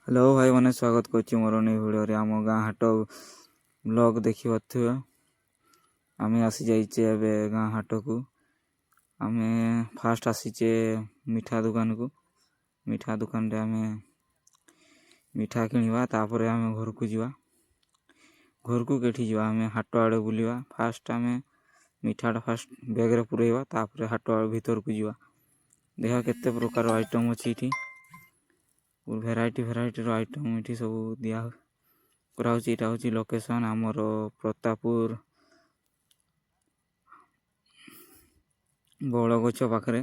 Hello ଭାଇମାନେ, ସ୍ୱାଗତ କରୁଛି ମୋର ନ୍ୟୁ ଭିଡ଼ିଓରେ। ଆମ ଗାଁ ହାଟ ବ୍ଲଗ୍ ଦେଖିପାରୁଥିବେ। ଆମେ ଆସିଯାଇଛେ ଏବେ ଗାଁ ହାଟକୁ। ଆମେ ଫାଷ୍ଟ ଆସିଛେ ମିଠା ଦୋକାନକୁ। ମିଠା ଦୋକାନରେ ଆମେ ମିଠା କିଣିବା, ତାପରେ ଆମେ ଘରକୁ ଯିବା। ଘରକୁ କେଠି ଯିବା? ଆମେ ହାଟ ଆଡ଼େ ବୁଲିବା। ଫାଷ୍ଟ ଆମେ ମିଠାଟା ଫାଷ୍ଟ ବ୍ୟାଗରେ ପୁରେଇବା, ତାପରେ ହାଟ ଭିତରକୁ ଯିବା। ଦେଖିବା କେତେ ପ୍ରକାର ଆଇଟମ୍ ଅଛି ଏଠି। ଭେରାଇଟି ଭେରାଇଟିର ଆଇଟମ୍ ଏଠି ସବୁ ଦିଆ କରାହେଉଛି। ଏଇଟା ହେଉଛି ଲୋକେସନ୍ ଆମର ପ୍ରତାପୁର ବଉଳ ଗଛ ପାଖରେ।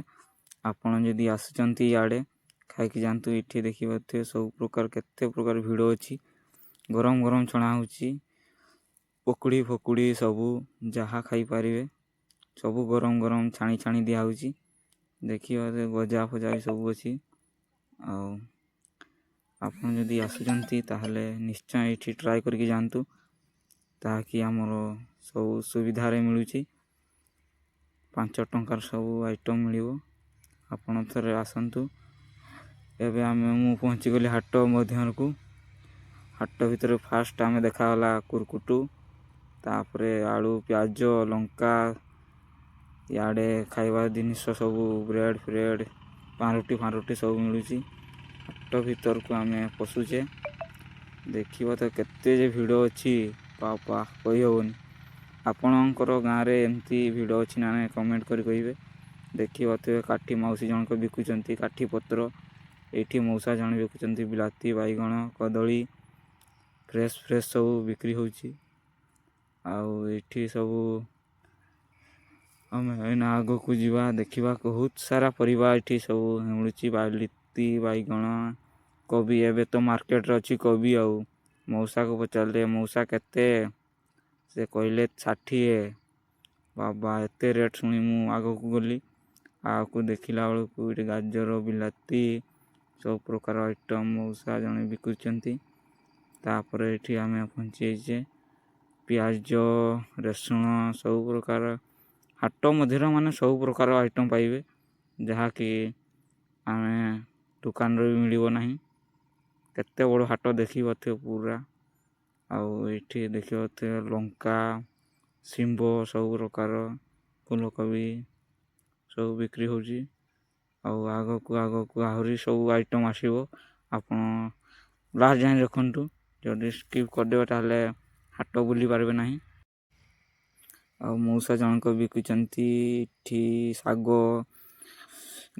ଆପଣ ଯଦି ଆସୁଛନ୍ତି ଇଆଡ଼େ, ଖାଇକି ଯାଆନ୍ତୁ। ଏଠି ଦେଖିପାରୁଥିବେ ସବୁ ପ୍ରକାର, କେତେ ପ୍ରକାର ଭିଡ଼ ଅଛି। ଗରମ ଗରମ ଛଣା ହେଉଛି। ପକୁଡ଼ି ଫକୁଡ଼ି ସବୁ ଯାହା ଖାଇପାରିବେ, ସବୁ ଗରମ ଗରମ ଛାଣି ଛାଣି ଦିଆହେଉଛି। ଦେଖିବା, ଗଜା ଫଜା ବି ସବୁ ଅଛି। ଆଉ ଆପଣ ଯଦି ଆସୁଛନ୍ତି, ତାହେଲେ ନିଶ୍ଚୟ ଏଇଠି ଟ୍ରାଏ କରିକି ଯାଆନ୍ତୁ, ତାହାକି ଆମର ସବୁ ସୁବିଧାରେ ମିଳୁଛି। 5 ଟଙ୍କାର ସବୁ ଆଇଟମ୍ ମିଳିବ। ଆପଣ ଥରେ ଆସନ୍ତୁ। ଏବେ ମୁଁ ପହଞ୍ଚିଗଲି ହାଟ ମଧ୍ୟକୁ। ହାଟ ଭିତରେ ଫାଷ୍ଟ ଆମେ ଦେଖାଗଲା କୁରକୁଟୁ, ତାପରେ ଆଳୁ, ପିଆଜ, ଲଙ୍କା। ଇଆଡ଼େ ଖାଇବା ଜିନିଷ ସବୁ, ବ୍ରେଡ଼ ଫ୍ରେଡ଼, ପାଉଁରୁଟି ଫାଉଁରୁଟି ସବୁ ମିଳୁଛି। ହାଟ ଭିତରକୁ ଆମେ ପଶୁଛେ। ଦେଖିବ ତ କେତେ ଯେ ଭିଡ଼ ଅଛି, ବାବା, କହିହେବନି। ଆପଣଙ୍କର ଗାଁରେ ଏମିତି ଭିଡ଼ ଅଛି ନା ନାହିଁ, କମେଣ୍ଟ କରି କହିବେ। ଦେଖିପାରୁଥିବେ, କାଠି ମାଉସୀ ଜଣକ ବିକୁଛନ୍ତି କାଠି ପତ୍ର। ଏଇଠି ମଉସା ଜଣେ ବିକୁଛନ୍ତି ବିଲାତି, ବାଇଗଣ, କଦଳୀ। ଫ୍ରେଶ୍ ଫ୍ରେଶ୍ ସବୁ ବିକ୍ରି ହେଉଛି। ଆଉ ଏଇଠି ସବୁ ଆମେ ଏଇନା ଆଗକୁ ଯିବା, ଦେଖିବା। ବହୁତ ସାରା ପରିବା ଏଠି ସବୁ ମିଳୁଛି, ବିଲାତି, ବାଇଗଣ, କୋବି। ଏବେ ତ ମାର୍କେଟରେ ଅଛି କୋବି। ଆଉ ମଉସାକୁ ପଚାରିଲେ, "ମଉସା, କେତେ?" ସେ କହିଲେ, "60।" ବାବା, ଏତେ ରେଟ୍ ଶୁଣି ମୁଁ ଆଗକୁ ଗଲି। ଆଗକୁ ଦେଖିଲା ବେଳକୁ ଏଠି ଗାଜର, ବିଲାତି, ସବୁ ପ୍ରକାର ଆଇଟମ୍ ମଉସା ଜଣେ ବିକୁଛନ୍ତି। ତାପରେ ଏଠି ଆମେ ପହଞ୍ଚି ଯାଇଛେ। ପିଆଜ, ରସୁଣ, ସବୁ ପ୍ରକାର। ହାଟ ମଧ୍ୟରେ ମାନେ ସବୁ ପ୍ରକାର ଆଇଟମ୍ ପାଇବେ, ଯାହାକି ଆମେ ଦୋକାନରେ ବି ମିଳିବ ନାହିଁ। କେତେ ବଡ଼ ହାଟ ଦେଖିପାରୁଥିବେ ପୁରା। ଆଉ ଏଇଠି ଦେଖିପାରୁଥିବେ ଲଙ୍କା, ଶିମ୍ବ, ସବୁ ପ୍ରକାର ଫୁଲକୋବି ସବୁ ବିକ୍ରି ହେଉଛି। ଆଉ ଆଗକୁ ଆଗକୁ ଆହୁରି ସବୁ ଆଇଟମ୍ ଆସିବ। ଆପଣ ଲାଷ୍ଟ ଯାଏଁ ଦେଖନ୍ତୁ। ଯଦି ସ୍କିପ୍ କରିଦେବେ, ତାହେଲେ ହାଟ ବୁଲି ପାରିବେ ନାହିଁ। ଆଉ ମଉସା ଜଣକ ବିକୁଛନ୍ତି ଏଠି ଶାଗ,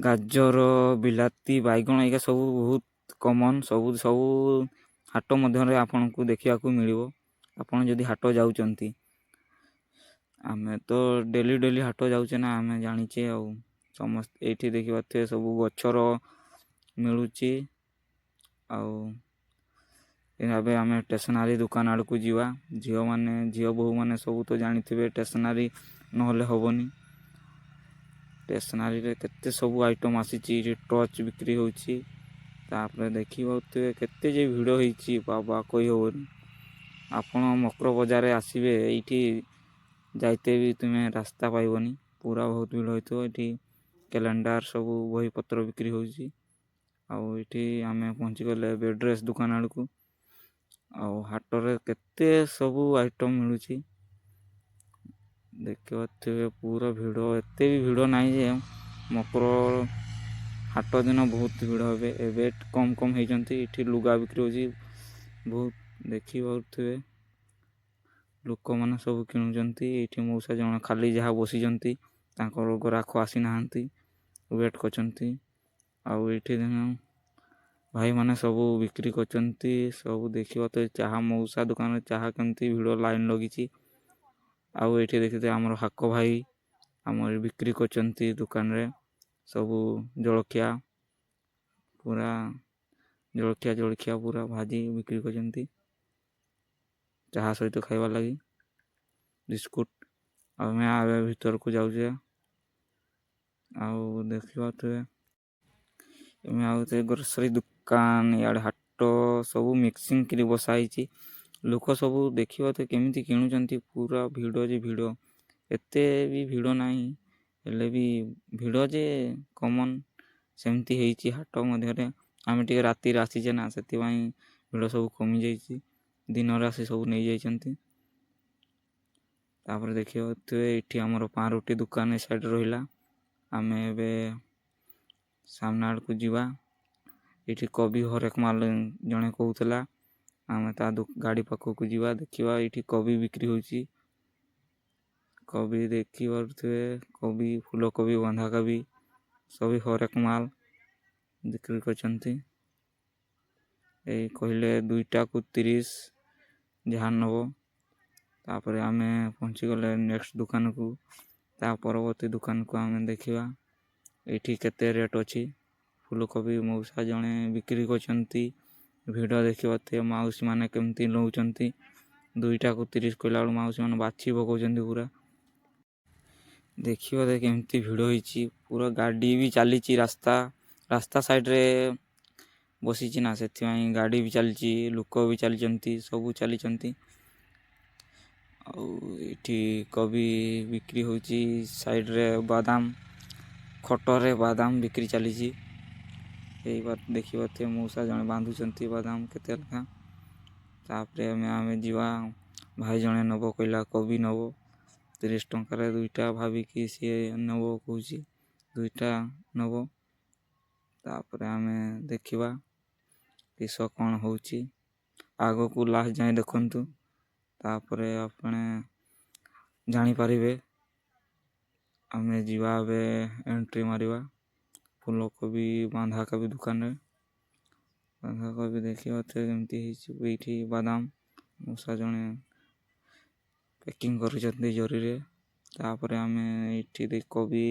ଗାଜର, ବିଲାତି, ବାଇଗଣ। ଏଇଗା ସବୁ ବହୁତ କମନ୍। ସବୁ ସବୁ ହାଟ ମଧ୍ୟରେ ଆପଣଙ୍କୁ ଦେଖିବାକୁ ମିଳିବ, ଆପଣ ଯଦି ହାଟ ଯାଉଛନ୍ତି। ଆମେ ତ ଡେଲି ଡେଲି ହାଟ ଯାଉଛେ ନା, ଆମେ ଜାଣିଛେ। ଆଉ ସମସ୍ତେ ଏଇଠି ଦେଖିପାରୁଥିବେ, ସବୁ ଗଛର ମିଳୁଛି। ଆଉ ଏବେ ଆମେ ଷ୍ଟେସନାରୀ ଦୋକାନ ଆଡ଼କୁ ଯିବା। ଝିଅମାନେ, ଝିଅ ବୋହୂମାନେ ସବୁ ତ ଜାଣିଥିବେ, ଷ୍ଟେସନାରୀ ନହେଲେ ହେବନି। ଷ୍ଟେସନାରୀରେ କେତେ ସବୁ ଆଇଟମ୍ ଆସିଛି। ଏଠି ଟର୍ଚ୍ଚ ବିକ୍ରି ହେଉଛି। ତାପରେ ଦେଖିପାରୁଥିବେ କେତେ ଯେ ଭିଡ଼ ହେଇଛି, ବାବା, କହିହେବନି। ଆପଣ ମକର ବଜାରରେ ଆସିବେ, ଏଇଠି ଯାଇତେ ବି ତୁମେ ରାସ୍ତା ପାଇବନି, ପୁରା ବହୁତ ଭିଡ଼ ହେଇଥିବ। ଏଠି କ୍ୟାଲେଣ୍ଡର ସବୁ, ବହିପତ୍ର ବିକ୍ରି ହେଉଛି। ଆଉ ଏଠି ଆମେ ପହଞ୍ଚିଗଲେ ଏବେ ଡ୍ରେସ୍ ଦୋକାନ ଆଡ଼କୁ। ଆଉ ହାଟରେ କେତେ ସବୁ ଆଇଟମ୍ ମିଳୁଛି, ଦେଖିପାରୁଥିବେ ପୁରା ଭିଡ଼। ଏତେ ବି ଭିଡ଼ ନାହିଁ ଯେ ମକର ହାଟ ଦିନ ବହୁତ ଭିଡ଼ ହେବେ। ଏବେ କମ୍ କମ୍ ହେଇଛନ୍ତି। ଏଠି ଲୁଗା ବିକ୍ରି ହେଉଛି ବହୁତ। ଦେଖିପାରୁଥିବେ, ଲୋକମାନେ ସବୁ କିଣୁଛନ୍ତି। ଏଇଠି ମଉସା ଜଣେ ଖାଲି ଯାହା ବସିଛନ୍ତି, ତାଙ୍କର ଗରାଖ ଆସିନାହାନ୍ତି, ୱେଟ୍ କରିଛନ୍ତି। ଆଉ ଏଇଠି ଭାଇମାନେ ସବୁ ବିକ୍ରି କରୁଛନ୍ତି ସବୁ। ଦେଖିବ ତ ଚାହା ମଉସା ଦୋକାନରେ ଚାହା କେମିତି ଭିଡ଼ ଲାଇନ୍ ଲାଗିଛି। ଆଉ ଏଇଠି ଦେଖିଥିବେ, ଆମର ହାକ ଭାଇ ଆମର ବିକ୍ରି କରୁଛନ୍ତି ଦୋକାନରେ ସବୁ ଜଳଖିଆ, ପୁରା ଜଳଖିଆ ଜଳଖିଆ ପୁରା ଭାଜି ବିକ୍ରି କରୁଛନ୍ତି, ଚାହା ସହିତ ଖାଇବା ଲାଗି ବିସ୍କୁଟ। ଆଉ ଆମେ ଏବେ ଭିତରକୁ ଯାଉଛେ। ଆଉ ଦେଖିପାରୁଥିବେ, ଆମେ ଆଉ ସେ ଗ୍ରୋସରୀ ଦୋକାନ, ଇଆଡ଼େ ହାଟ ସବୁ ମିକ୍ସିଂ କରି ବସା ହେଇଛି। ଲୋକ ସବୁ ଦେଖିବ ତ କେମିତି କିଣୁଛନ୍ତି, ପୁରା ଭିଡ଼ ଯେ ଭିଡ଼। ଏତେ ବି ଭିଡ଼ ନାହିଁ, ହେଲେ ବି ଭିଡ଼ ଯେ କମନ୍ ସେମିତି ହେଇଛି ହାଟ ମଧ୍ୟରେ। ଆମେ ଟିକେ ରାତିରେ ଆସିଛେ ନା, ସେଥିପାଇଁ ଭିଡ଼ ସବୁ କମିଯାଇଛି। ଦିନରେ ଆସି ସବୁ ନେଇଯାଇଛନ୍ତି। ତାପରେ ଦେଖିପାରୁଥିବେ ଏଇଠି ଆମର ପାଉଁରୁଟି ଦୋକାନ ଏ ସାଇଡ଼୍ ରହିଲା। ଆମେ ଏବେ ସାମ୍ନା ଆଡ଼କୁ ଯିବା। ଏଇଠି କୋବି ହରେକ ମାଲ ଜଣେ କହୁଥିଲା। ଆମେ ତା ଗାଡ଼ି ପାଖକୁ ଯିବା, ଦେଖିବା ଏଇଠି କୋବି ବିକ୍ରି ହେଉଛି। କୋବି ଦେଖିପାରୁଥିବେ, କୋବି, ଫୁଲକୋବି, ବନ୍ଧାକୋବି ସବୁ ହରେକ ମାଲ ବିକ୍ରି କରିଛନ୍ତି। ଏଇ କହିଲେ 2ଟାକୁ 30 ଯାହା ନେବ। ତାପରେ ଆମେ ପହଞ୍ଚିଗଲେ ନେକ୍ସଟ ଦୋକାନକୁ। ତା ପରବର୍ତ୍ତୀ ଦୋକାନକୁ ଆମେ ଦେଖିବା ଏଇଠି କେତେ ରେଟ୍ ଅଛି। ଫୁଲକୋବି ମଉସା ଜଣେ ବିକ୍ରି କରୁଛନ୍ତି। ଭିଡ଼ ଦେଖିପାରୁଥିବେ, ମାଉସୀ ମାନେ କେମିତି ନେଉଛନ୍ତି। 2ଟାକୁ 30 କହିଲା ବେଳକୁ ମାଉସୀ ମାନେ ବାଛି ପକାଉଛନ୍ତି ପୁରା। ଦେଖିବ କେମିତି ଭିଡ଼ ହେଇଛି ପୁରା। ଗାଡ଼ି ବି ଚାଲିଛି, ରାସ୍ତା ରାସ୍ତା ସାଇଡ଼ରେ ବସିଛି ନା, ସେଥିପାଇଁ ଗାଡ଼ି ବି ଚାଲିଛି, ଲୋକ ବି ଚାଲିଛନ୍ତି, ସବୁ ଚାଲିଛନ୍ତି। ଆଉ ଏଇଠି କୋବି ବିକ୍ରି ହେଉଛି। ସାଇଡ଼ରେ ବାଦାମ, ଖଟରେ ବାଦାମ ବିକ୍ରି ଚାଲିଛି। ଏଇ ଦେଖିପାରୁଥିବେ ମଉସା ଜଣେ ବାନ୍ଧୁଛନ୍ତି ବାଦାମ କେତେ ଲେଖା। ତାପରେ ଆମେ ଯିବା। ଭାଇ ଜଣେ ନେବ କହିଲା, କୋବି ନେବ 30 ଟଙ୍କାରେ 2ଟା ଭାବିକି ସିଏ ନେବ କହୁଛି, 2ଟା ନେବ। ତାପରେ ଆମେ ଦେଖିବା କିସ କ'ଣ ହେଉଛି ଆଗକୁ। ଲାଷ୍ଟ ଯାଏଁ ଦେଖନ୍ତୁ, ତାପରେ ଆପଣ ଜାଣିପାରିବେ। ଆମେ ଯିବା ଏବେ, ଏଣ୍ଟ୍ରି ମାରିବା ଫୁଲକୋବି ବନ୍ଧାକୋବି ଦୋକାନରେ। ବନ୍ଧାକୋବି ଦେଖିପାରୁଥିବେ କେମିତି ହେଇଛି। ଏଇଠି ବାଦାମ ମଉସା ଜଣେ ପ୍ୟାକିଂ କରୁଛନ୍ତି ଜରିରେ। ତାପରେ ଆମେ ଏଇଠି କୋବି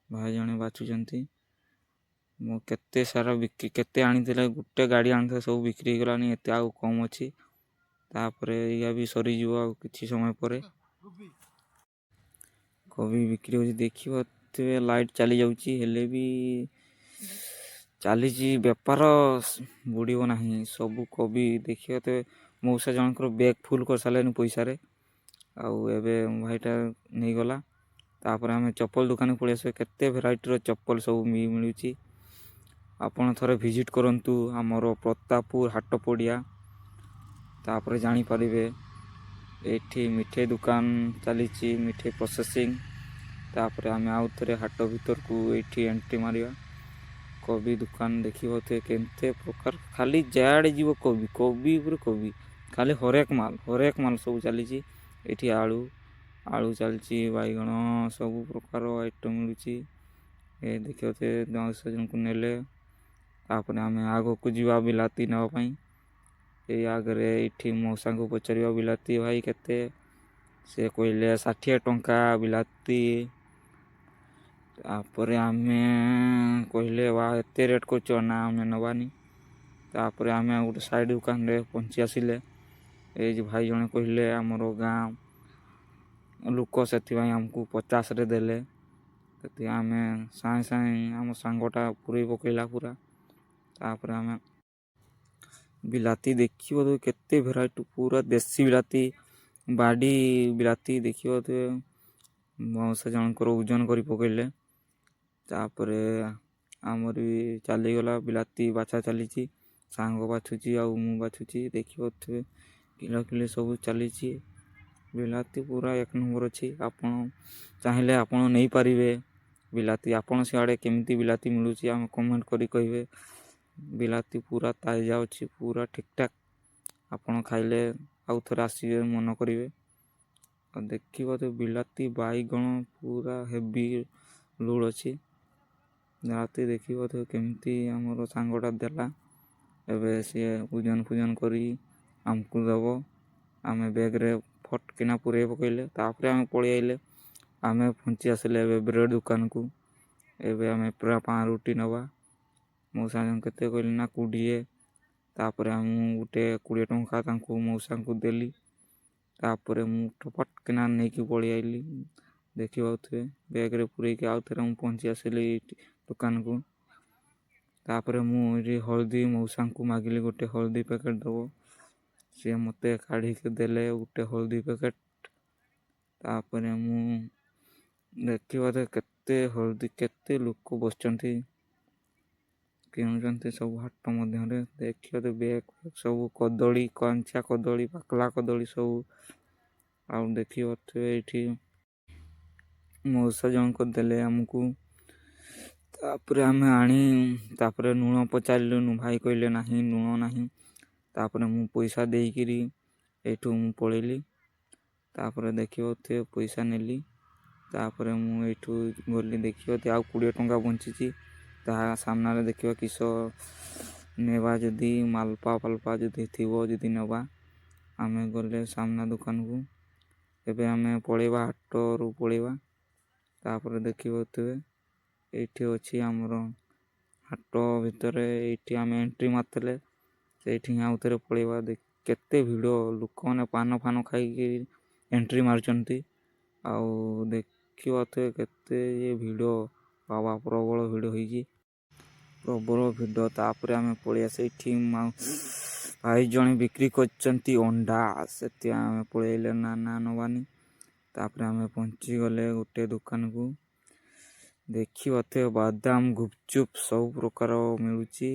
ଭାଇ ଜଣେ ବାଛୁଛନ୍ତି। ମୁଁ କେତେ ସାରା ବିକ୍ରି, କେତେ ଆଣିଥିଲେ, ଗୋଟେ ଗାଡ଼ି ଆଣିଥିଲେ, ସବୁ ବିକ୍ରି ହେଇଗଲାଣି। ଏତେ ଆଉ କମ୍ ଅଛି। ତାପରେ ଏଇଆ ବି ସରିଯିବ ଆଉ କିଛି ସମୟ ପରେ। କୋବି ବିକ୍ରି ହେଉଛି, ଦେଖିପାରୁଥିବେ। ଲାଇଟ୍ ଚାଲି ଯାଉଛି, ହେଲେ ବି ଚାଲିଛି ବେପାର, ବୁଡ଼ିବ ନାହିଁ ସବୁ। କୋବି ଦେଖିପାରୁଥିବେ, ମଉସା ଜଣଙ୍କର ବ୍ୟାଗ୍ ଫୁଲ୍ କରିସାରିଲେଣି ପଇସାରେ, ଆଉ ଏବେ ଭାଇଟା ନେଇଗଲା। ତାପରେ ଆମେ ଚପଲ ଦୋକାନକୁ ପଳେଇ ଆସିବା। କେତେ ଭେରାଇଟିର ଚପଲ ସବୁ ମିଳୁଛି। ଆପଣ ଥରେ ଭିଜିଟ୍ କରନ୍ତୁ ଆମର ପ୍ରତାପପୁର ହାଟ ପଡ଼ିଆ, ତାପରେ ଜାଣିପାରିବେ। ଏଇଠି ମିଠେଇ ଦୋକାନ ଚାଲିଛି, ମିଠେଇ ପ୍ରୋସେସିଂ। ତାପରେ ଆମେ ଆଉ ଥରେ ହାଟ ଭିତରକୁ ଏଇଠି ଏଣ୍ଟ୍ରି ମାରିବା। କୋବି ଦୋକାନ ଦେଖିପାରୁଥିବେ କେତେ ପ୍ରକାର, ଖାଲି ଯୁଆଡ଼େ ଯିବ କୋବି, କୋବି ଉପରେ କୋବି, ଖାଲି ହରେକ ମାଲ, ହରେକ ମାଲ ସବୁ ଚାଲିଛି ଏଇଠି। ଆଳୁ, ଆଳୁ ଚାଲିଛି, ବାଇଗଣ, ସବୁ ପ୍ରକାର ଆଇଟମ୍ ମିଳୁଛି। ଏ ଦେଖିପାରୁଥିବେ ଜଣଙ୍କୁ ନେଲେ। ତାପରେ ଆମେ ଆଗକୁ ଯିବା ବିଲାତି ନେବା ପାଇଁ। ଏଇ ଆଗରେ ଏଇଠି ମଉସାଙ୍କୁ ପଚାରିବା, ବିଲାତି ଭାଇ କେତେ? ସେ କହିଲେ 60 ଟଙ୍କା ବିଲାତି। ତାପରେ ଆମେ କହିଲେ, ବା ଏତେ ରେଟ୍ କରୁଛ ନା, ଆମେ ନେବାନି। ତାପରେ ଆମେ ଗୋଟେ ସାଇଡ଼୍ ଦୋକାନରେ ପହଞ୍ଚି ଆସିଲେ। ଏଇ ଯେ ଭାଇ ଜଣେ କହିଲେ ଆମର ଗାଁ ଲୋକ, ସେଥିପାଇଁ ଆମକୁ 50ରେ ଦେଲେ। ସେଥିପାଇଁ ଆମେ ସାଙ୍ଗେ ସାଙ୍ଗେ ଆମ ସାଙ୍ଗଟା ପୁରେଇ ପକେଇଲା ପୁରା। ତାପରେ ଆମେ ବିଲାତି ଦେଖିବ ତ କେତେ ଭେରାଇଟି, ପୁରା ଦେଶୀ ବିଲାତି, ବାଡ଼ି ବିଲାତି ଦେଖିପାରୁଥିବେ। ମଉସା ଜଣଙ୍କର ଓଜନ କରି ପକେଇଲେ। ତାପରେ ଆମର ବି ଚାଲିଗଲା, ବିଲାତି ବାଛା ଚାଲିଛି। ସାଙ୍ଗ ବାଛୁଛି ଆଉ ମୁଁ ବାଛୁଛି। ଦେଖିପାରୁଥିବେ କିଲୋ କିଲୋ ସବୁ ଚାଲିଛି। ବିଲାତି ପୁରା ଏକ ନମ୍ବର ଅଛି। ଆପଣ ଚାହିଁଲେ ଆପଣ ନେଇପାରିବେ ବିଲାତି। ଆପଣ ସିଆଡ଼େ କେମିତି ବିଲାତି ମିଳୁଛି, ଆମେ କମେଣ୍ଟ କରି କହିବେ। ବିଲାତି ପୁରା ତାଜା ଅଛି, ପୁରା ଠିକ୍ଠାକ୍। ଆପଣ ଖାଇଲେ ଆଉ ଥରେ ଆସିବେ, ମନ କରିବେ। ଆଉ ଦେଖିବ ତ ବିଲାତି, ବାଇଗଣ ପୁରା ହେଭି ଲୋଡ଼ ଅଛି। ରାତି ଦେଖିବ ତ କେମିତି ଆମର ସାଙ୍ଗଟା ଦେଲା। ଏବେ ସିଏ ଓଜନ ଫୁଜନ କରି ଆମକୁ ଦେବ। ଆମେ ବ୍ୟାଗ୍ରେ ଫଟ୍ କିନା ପୁରେଇ ପକେଇଲେ। ତାପରେ ଆମେ ପଳେଇ ଆଇଲେ। ଆମେ ପହଞ୍ଚି ଆସିଲେ ଏବେ ବ୍ରେଡ଼୍ ଦୋକାନକୁ। ଏବେ ଆମେ ପୁରା ପାଉଁରୁଟି ନେବା। ମଉସା କେତେ କହିଲେ ନା 20। ତାପରେ ମୁଁ ଗୋଟେ 20 ଟଙ୍କା ତାଙ୍କୁ ମଉସାଙ୍କୁ ଦେଲି। ତାପରେ ମୁଁ ଫଟ୍ କିନା ନେଇକି ପଳେଇ ଆଇଲି। ଦେଖିପାରୁଥିବେ ବ୍ୟାଗ୍ରେ ପୁରେଇକି ଆଉ ଥରେ ମୁଁ ପହଞ୍ଚି ଆସିଲି ଏଇଠି ଦୋକାନକୁ। ତାପରେ ମୁଁ ଏଇଠି ହଳଦୀ ମଉସାଙ୍କୁ ମାଗିଲି, ଗୋଟେ ହଳଦୀ ପ୍ୟାକେଟ୍ ଦେବ। ସିଏ ମୋତେ କାଢ଼ିକି ଦେଲେ ଗୋଟେ ହଳଦୀ ପ୍ୟାକେଟ୍। ତାପରେ ମୁଁ ଦେଖିବା ତ କେତେ ହଳଦୀ, କେତେ ଲୋକ ବସିଛନ୍ତି। କିଣୁଛନ୍ତି ସବୁ ହାଟ ମଧ୍ୟରେ। ଦେଖିବ ତ ବ୍ୟାଗ୍ ସବୁ କଦଳୀ, କଞ୍ଚା କଦଳୀ, ପାକଲା କଦଳୀ ସବୁ। ଆଉ ଦେଖିପାରୁଥିବେ ଏଇଠି ମଉସା ଜଣକ ଦେଲେ ଆମକୁ। ତାପରେ ଆମେ ଆଣି ତାପରେ ଲୁଣ ପଚାରିଲୁ, ଭାଇ କହିଲେ ନାହିଁ, ଲୁଣ ନାହିଁ। ତାପରେ ମୁଁ ପଇସା ଦେଇକିରି ଏଇଠୁ ମୁଁ ପଳେଇଲି। ତାପରେ ଦେଖିପାରୁଥିବେ ପଇସା ନେଲି, ତାପରେ ମୁଁ ଏଇଠୁ ଗଲି। ଦେଖିବ ଆଉ 20 ଟଙ୍କା ବଞ୍ଚିଛି। ତାହା ସାମ୍ନାରେ ଦେଖିବା କିସ ନେବା, ଯଦି ମାଲପା ଫାଲପା ଯଦି ଥିବ ଯଦି ନେବା। ଆମେ ଗଲେ ସାମ୍ନା ଦୋକାନକୁ। ଏବେ ଆମେ ପଳେଇବା, ହାଟରୁ ପଳେଇବା। ତାପରେ ଦେଖିପାରୁଥିବେ ଏଇଠି ଅଛି ଆମର ହାଟ ଭିତରେ। ଏଇଠି ଆମେ ଏଣ୍ଟ୍ରି ମାରିଥିଲେ, ସେଇଠି ହିଁ ଆଉ ଥରେ ପଳେଇବା। କେତେ ଭିଡ଼, ଲୋକମାନେ ପାନ ଫାନ ଖାଇକି ଏଣ୍ଟ୍ରି ମାରୁଛନ୍ତି। ଆଉ ଦେଖିପାରୁଥିବେ କେତେ ଯେ ଭିଡ଼ ବାବା, ପ୍ରବଳ ଭିଡ଼ ହେଇଛି, ପ୍ରବଳ ଭିଡ଼। ତାପରେ ଆମେ ପଳେଇ ଆସେ ଏଇଠି ଭାଇ ଜଣେ ବିକ୍ରି କରିଛନ୍ତି ଅଣ୍ଡା, ସେଥିପାଇଁ ଆମେ ପଳେଇଲେ। ନା ନା, ନବାନି। ତାପରେ ଆମେ ପହଞ୍ଚିଗଲେ ଗୋଟେ ଦୋକାନକୁ। ଦେଖିପାରୁଥିବେ ବାଦାମ, ଗୁପଚୁପ୍ ସବୁ ପ୍ରକାର ମିଳୁଛି।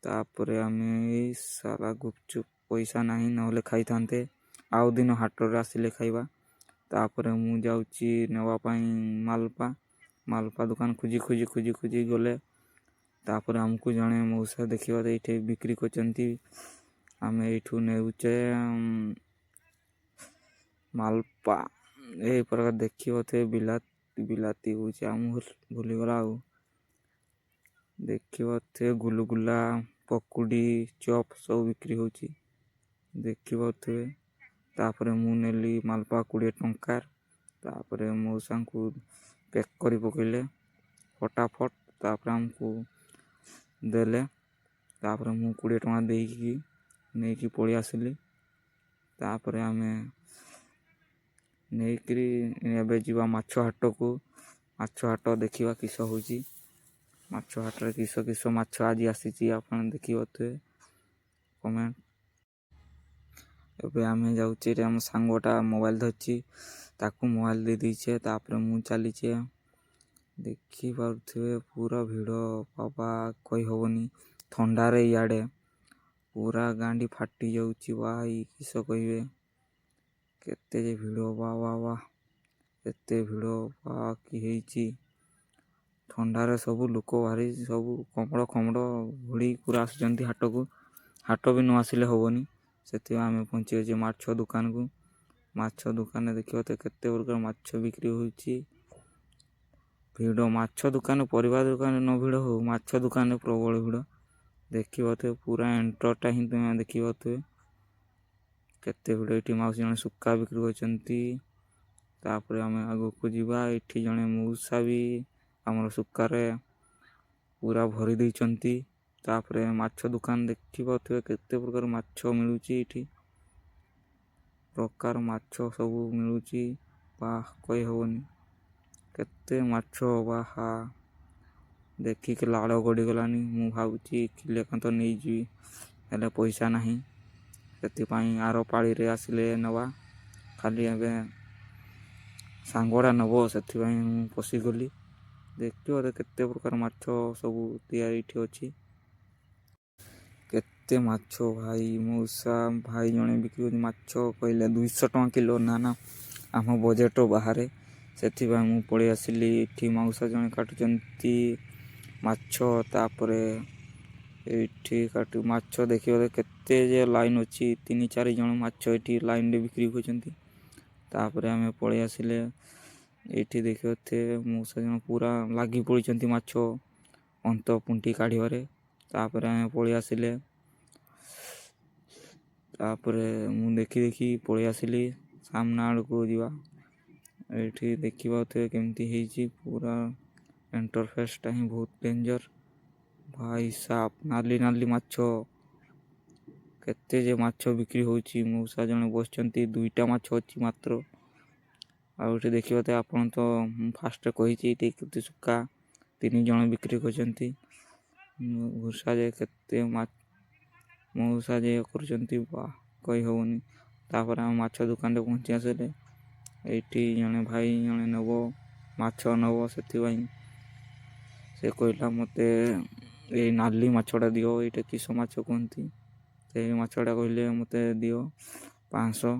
ତାପରେ ଆମେ ଏଇ ସାରା ଗୁପଚୁପ୍, ପଇସା ନାହିଁ, ନହେଲେ ଖାଇଥାନ୍ତେ। ଆଉ ଦିନ ହାଟରେ ଆସିଲେ ଖାଇବା। ତାପରେ ମୁଁ ଯାଉଛି ନେବା ପାଇଁ ମାଲପା। ମାଲପା ଦୋକାନ ଖୋଜି ଖୋଜି ଖୋଜି ଖୋଜି ଗଲେ। ତାପରେ ଆମକୁ ଜଣେ ମଉସା ଦେଖିବା ଏଇଠି ବିକ୍ରି କରିଛନ୍ତି। ଆମେ ଏଇଠୁ ନେଉଛେ ମାଲପା। ଏଇ ପ୍ରକାର ଦେଖିପାରୁଥିବେ ବିଲାତି ହେଉଛି, ଆମ ଭୁଲିଗଲା। ଆଉ ଦେଖିପାରୁଥିବେ ଗୁଲୁଗୁଲା, ପକୁଡ଼ି, ଚପ୍ ସବୁ ବିକ୍ରି ହେଉଛି, ଦେଖିପାରୁଥିବେ। ତାପରେ ମୁଁ ନେଲି ମାଲପା 20 ଟଙ୍କାର। ତାପରେ ମଉସାଙ୍କୁ ପ୍ୟାକ୍ କରି ପକେଇଲେ ଫଟାଫଟ। ତାପରେ ଆମକୁ ଦେଲେ। ତାପରେ ମୁଁ 20 ଟଙ୍କା ଦେଇକି ନେଇକି ପଳେଇ ଆସିଲି। ତାପରେ ଆମେ ନେଇକିରି ଏବେ ଯିବା ମାଛ ହାଟକୁ। ମାଛ ହାଟ ଦେଖିବା କିସ ହେଉଛି, ମାଛ ହାଟରେ କିସ କିସ ମାଛ ଆଜି ଆସିଛି, ଆପଣ ଦେଖିପାରୁଥିବେ କମେଣ୍ଟ। ଏବେ ଆମେ ଯାଉଛେ। ଆମ ସାଙ୍ଗଟା ମୋବାଇଲ ଧରିଛି, ତାକୁ ମୋବାଇଲ ଦେଇ ଦେଇଛେ। ତାପରେ ମୁଁ ଚାଲିଛେ। ଦେଖିପାରୁଥିବେ ପୁରା ଭିଡ଼ ବାବା, କହିହେବନି। ଥଣ୍ଡାରେ ଇଆଡ଼େ ପୁରା ଗାଣ୍ଡି ଫାଟି ଯାଉଛି ଭାଇ, କିସ କହିବେ। କେତେ ଯେ ଭିଡ଼ ବା ବା ବା, ଏତେ ଭିଡ଼ ବା କି ହେଇଛି। ଥଣ୍ଡାରେ ସବୁ ଲୋକ ଭାରି ସବୁ କମ୍ବଳ ଖମ୍ବଳ ଘୋଡ଼ି ପୁରା ଆସୁଛନ୍ତି ହାଟକୁ। ହାଟ ବି ନ ଆସିଲେ ହେବନି। ସେଥିପାଇଁ ଆମେ ପହଞ୍ଚିଯାଇଛୁ ମାଛ ଦୋକାନକୁ। ମାଛ ଦୋକାନରେ ଦେଖିବ ତ କେତେ ପ୍ରକାର ମାଛ ବିକ୍ରି ହେଉଛି। ଭିଡ଼ ମାଛ ଦୋକାନ, ପରିବା ଦୋକାନରେ ନ ଭିଡ଼ ହଉ, ମାଛ ଦୋକାନରେ ପ୍ରବଳ ଭିଡ଼। ଦେଖିପାରୁଥିବେ ପୁରା ଏଣ୍ଟରଟା ହିଁ ତୁମେ ଦେଖିପାରୁଥିବେ କେତେ ଭିଡ଼। ଏଠି ମାଉସୀ ଜଣେ ଶୁଖା ବିକ୍ରି କରୁଛନ୍ତି। ତାପରେ ଆମେ ଆଗକୁ ଯିବା। ଏଠି ଜଣେ ମଉସା ବି ଆମର ଶୁଖାରେ ପୁରା ଭରି ଦେଇଛନ୍ତି। ତାପରେ ମାଛ ଦୋକାନ ଦେଖିପାରୁଥିବେ କେତେ ପ୍ରକାର ମାଛ ମିଳୁଛି ଏଠି, ପ୍ରକାର ମାଛ ସବୁ ମିଳୁଛି ବା କହିହେବନି କେତେ ମାଛ ବାହା। ଦେଖିକି ଲାଳ ଗଡ଼ିଗଲାନି। ମୁଁ ଭାବୁଛି କିଲେ ଖଣ୍ଡ ନେଇଯିବି, ହେଲେ ପଇସା ନାହିଁ। ସେଥିପାଇଁ ଆର ପାଳିରେ ଆସିଲେ ନେବା। ଖାଲି ଏବେ ସାଙ୍ଗଟା ନେବ, ସେଥିପାଇଁ ମୁଁ ପଶିଗଲି। ଦେଖିବ କେତେ ପ୍ରକାର ମାଛ ସବୁ ତିଆରି ଏଠି ଅଛି, କେତେ ମାଛ ଭାଇ। ମଉସା ଭାଇ ଜଣେ ବିକ୍ରି କରୁଛନ୍ତି ମାଛ, କହିଲେ 200 ଟଙ୍କା କିଲୋ। ନା ନା, ଆମ ବଜେଟ୍ ବାହାରେ, ସେଥିପାଇଁ ମୁଁ ପଳେଇ ଆସିଲି। ଏଠି ମାଉସା ଜଣେ କାଟୁଛନ୍ତି ମାଛ। ତାପରେ ଏଇଠି କାଟୁ ମାଛ। ଦେଖିବ କେତେ ଯେ ଲାଇନ୍ ଅଛି, 3 4 ଜଣ ମାଛ ଏଠି ଲାଇନ୍ରେ ବିକ୍ରି କରୁଛନ୍ତି। ତାପରେ ଆମେ ପଳେଇ ଆସିଲେ। ଏଇଠି ଦେଖିପାରୁଥିବେ ମଉସା ଜଣ ପୁରା ଲାଗି ପଡ଼ିଛନ୍ତି ମାଛ ଅନ୍ତ ପୁଣ୍ଟି କାଢ଼ିବାରେ। ତାପରେ ଆମେ ପଳେଇ ଆସିଲେ। ତାପରେ ମୁଁ ଦେଖି ଦେଖି ପଳେଇ ଆସିଲି। ସାମ୍ନା ଆଡ଼କୁ ଯିବା। ଏଇଠି ଦେଖିପାରୁଥିବେ କେମିତି ହେଇଛି ପୁରା ଇଣ୍ଟରଫେସ୍ଟା ହିଁ ବହୁତ ଡେଞ୍ଜର ଭାଇ ସାପ। ନାଲି ନାଲି ମାଛ, କେତେ ଯେ ମାଛ ବିକ୍ରି ହେଉଛି। ମଉସା ଜଣେ ବସିଛନ୍ତି, 2ଟା ମାଛ ଅଛି ମାତ୍ର। ଆଉ ଏଠି ଦେଖିବା ତ ଆପଣ ତ ମୁଁ ଫାଷ୍ଟ କହିଛି, ଏଠି କେତେ ଶୁଖା 3 ଜଣ ବିକ୍ରି କରୁଛନ୍ତି। ଘୁଷା ଯେ କେତେ ମଉସା ଯେ କରୁଛନ୍ତି ବା କହିହେବନି। ତାପରେ ଆମେ ମାଛ ଦୋକାନରେ ପହଞ୍ଚି ଆସିଲେ। ଏଇଠି ଜଣେ ଭାଇ ଜଣେ ନେବ ମାଛ ନେବ, ସେଥିପାଇଁ ସେ କହିଲା ମୋତେ ଏଇ ନାଲି ମାଛଟା ଦିଅ, ଏଇଟା କିସ ମାଛ କୁହନ୍ତି। ସେଇ ମାଛଟା କହିଲେ ମୋତେ ଦିଅ 500,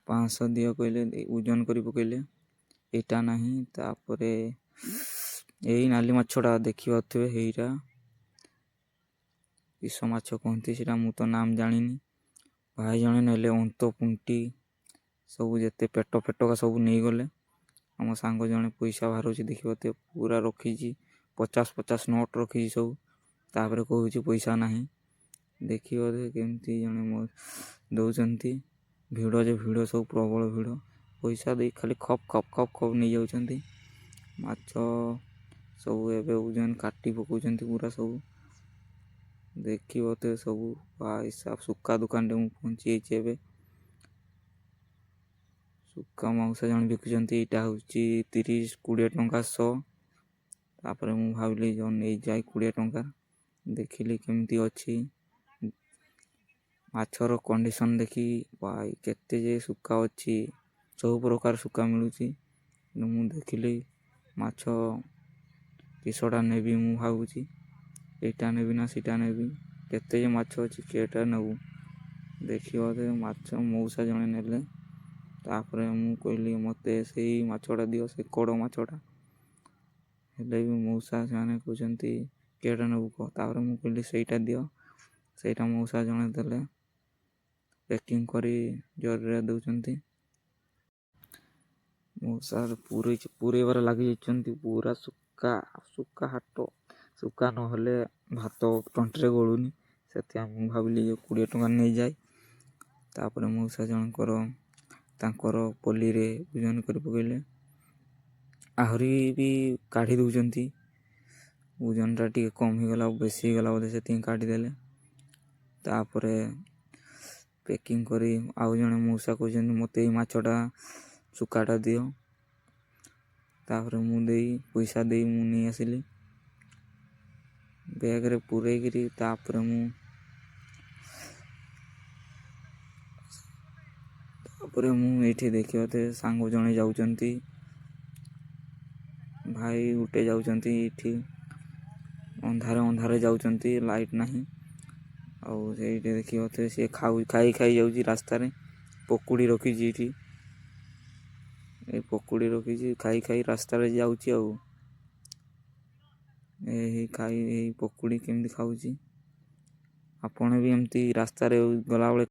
500 ଦିଅ କହିଲେ, ଓଜନ କରି ପକେଇଲେ। ଏଇଟା ନାହିଁ। ତାପରେ ଏଇ ନାଲି ମାଛଟା ଦେଖିପାରୁଥିବେ, ଏଇଟା କିସ ମାଛ କୁହନ୍ତି ସେଇଟା ମୁଁ ତ ନାମ ଜାଣିନି। ଭାଇ ଜଣେ ନେଲେ ଅନ୍ତ ପୁଣ୍ଟି ସବୁ, ଯେତେ ପେଟ ଫେଟକା ସବୁ ନେଇଗଲେ। ଆମ ସାଙ୍ଗ ଜଣେ ପଇସା ବାହାରୁଛି ଦେଖିପାରୁଥିବେ, ପୁରା ରଖିଛି 50 50 ନୋଟ୍ ରଖିଛି ସବୁ। ତାପରେ କହୁଛି ପଇସା ନାହିଁ। ଦେଖିବ କେମିତି ଜଣେ ମୋ ଦେଉଛନ୍ତି। ଭିଡ଼ ଯେ ଭିଡ଼, ସବୁ ପ୍ରବଳ ଭିଡ଼। ପଇସା ଦେଇ ଖାଲି ଖପ୍ ଖପ୍ ଖପ୍ ଖପ୍ ନେଇଯାଉଛନ୍ତି ମାଛ ସବୁ। ଏବେ ଓଜନ କାଟି ପକାଉଛନ୍ତି ପୁରା ସବୁ, ଦେଖିବ ତ ସବୁ। ଭାଇ ସୁକା ଦୋକାନରେ ମୁଁ ପହଞ୍ଚି ଯାଇଛି ଏବେ। ସୁକା ମାଉସା ଜଣେ ବିକୁଛନ୍ତି। ଏଇଟା ହେଉଛି 30, 20 ଟଙ୍କା ଶହ। ତାପରେ ମୁଁ ଭାବିଲି ଯେଉଁ ନେଇଯାଏ 20 ଟଙ୍କା। ଦେଖିଲି କେମିତି ଅଛି ମାଛର କଣ୍ଡିସନ୍ ଦେଖି, ଭାଇ କେତେ ଯେ ସୁକା ଅଛି, ସବୁ ପ୍ରକାର ସୁକା ମିଳୁଛି। ମୁଁ ଦେଖିଲି ମାଛ କିସଟା ନେବି ମୁଁ ଭାବୁଛି, ଏଇଟା ନେବି ନା ସେଇଟା ନେବି। କେତେ ଯେ ମାଛ ଅଛି, କେଟା ନେବୁ? ଦେଖିବ ମାଛ ମଉସା ଜଣେ ନେଲେ। ତାପରେ ମୁଁ କହିଲି ମୋତେ ସେଇ ମାଛଟା ଦିଅ, ସେ କଡ଼ ମାଛଟା। ହେଲେ ବି ମଉସା ସେମାନେ କହୁଛନ୍ତି କେଟା ନେବୁ କହ। ତାପରେ ମୁଁ କହିଲି ସେଇଟା ଦିଅ। ସେଇଟା ମଉସା ଜଣେ ଦେଲେ, ପ୍ୟାକିଂ କରି ଜରିରେ ଦେଉଛନ୍ତି। ମଉସା ପୁରେଇବାରେ ଲାଗିଯାଇଛନ୍ତି ପୁରା। ସୁକା ସୁକା ହାଟ, ସୁକା ନହେଲେ ଭାତ ତଣ୍ଟିରେ ଗଳୁନି। ସେଥିପାଇଁ ମୁଁ ଭାବିଲି ଯେ 20 ଟଙ୍କା ନେଇଯାଏ। ତାପରେ ମଉସା ଜଣଙ୍କର ତାଙ୍କର ପଲିରେ ଓଜନ କରି ପକେଇଲେ। ଆହୁରି ବି କାଢ଼ି ଦେଉଛନ୍ତି। ଓଜନଟା ଟିକେ କମ୍ ହେଇଗଲା, ବେଶୀ ହେଇଗଲା ବୋଧେ, ସେଥିପାଇଁ କାଢ଼ିଦେଲେ। ତାପରେ ପ୍ୟାକିଂ କରି ଆଉ ଜଣେ ମଉସା କହୁଛନ୍ତି ମୋତେ ଏଇ ମାଛଟା ସୁକାଟା ଦିଅ। ତାପରେ ମୁଁ ଦେଇ ପଇସା ଦେଇ ମୁଁ ନେଇ ଆସିଲି ବ୍ୟାଗ୍ରେ ପୂରେଇକିରି। ତାପରେ ମୁଁ ଏଇଠି ଦେଖିବା ସାଙ୍ଗ ଜଣେ ଯାଉଛନ୍ତି, ଭାଇ ଗୋଟେ ଯାଉଛନ୍ତି। ଏଇଠି ଅନ୍ଧାରେ ଅନ୍ଧାରେ ଯାଉଛନ୍ତି, ଲାଇଟ୍ ନାହିଁ। ଆଉ ସେଇଠି ଦେଖିବ ସିଏ ଖାଇ ଖାଇ ଯାଉଛି ରାସ୍ତାରେ। ପକୁଡ଼ି ରଖିଛି ଏଇଠି, ଏଇ ପକୁଡ଼ି ରଖିଛି, ଖାଇ ଖାଇ ରାସ୍ତାରେ ଯାଉଛି। ଆଉ ଏଇ ଖାଇ ଏଇ ପକୁଡ଼ି କେମିତି ଖାଉଛି। ଆପଣ ବି ଏମିତି ରାସ୍ତାରେ ଗଲାବେଳେ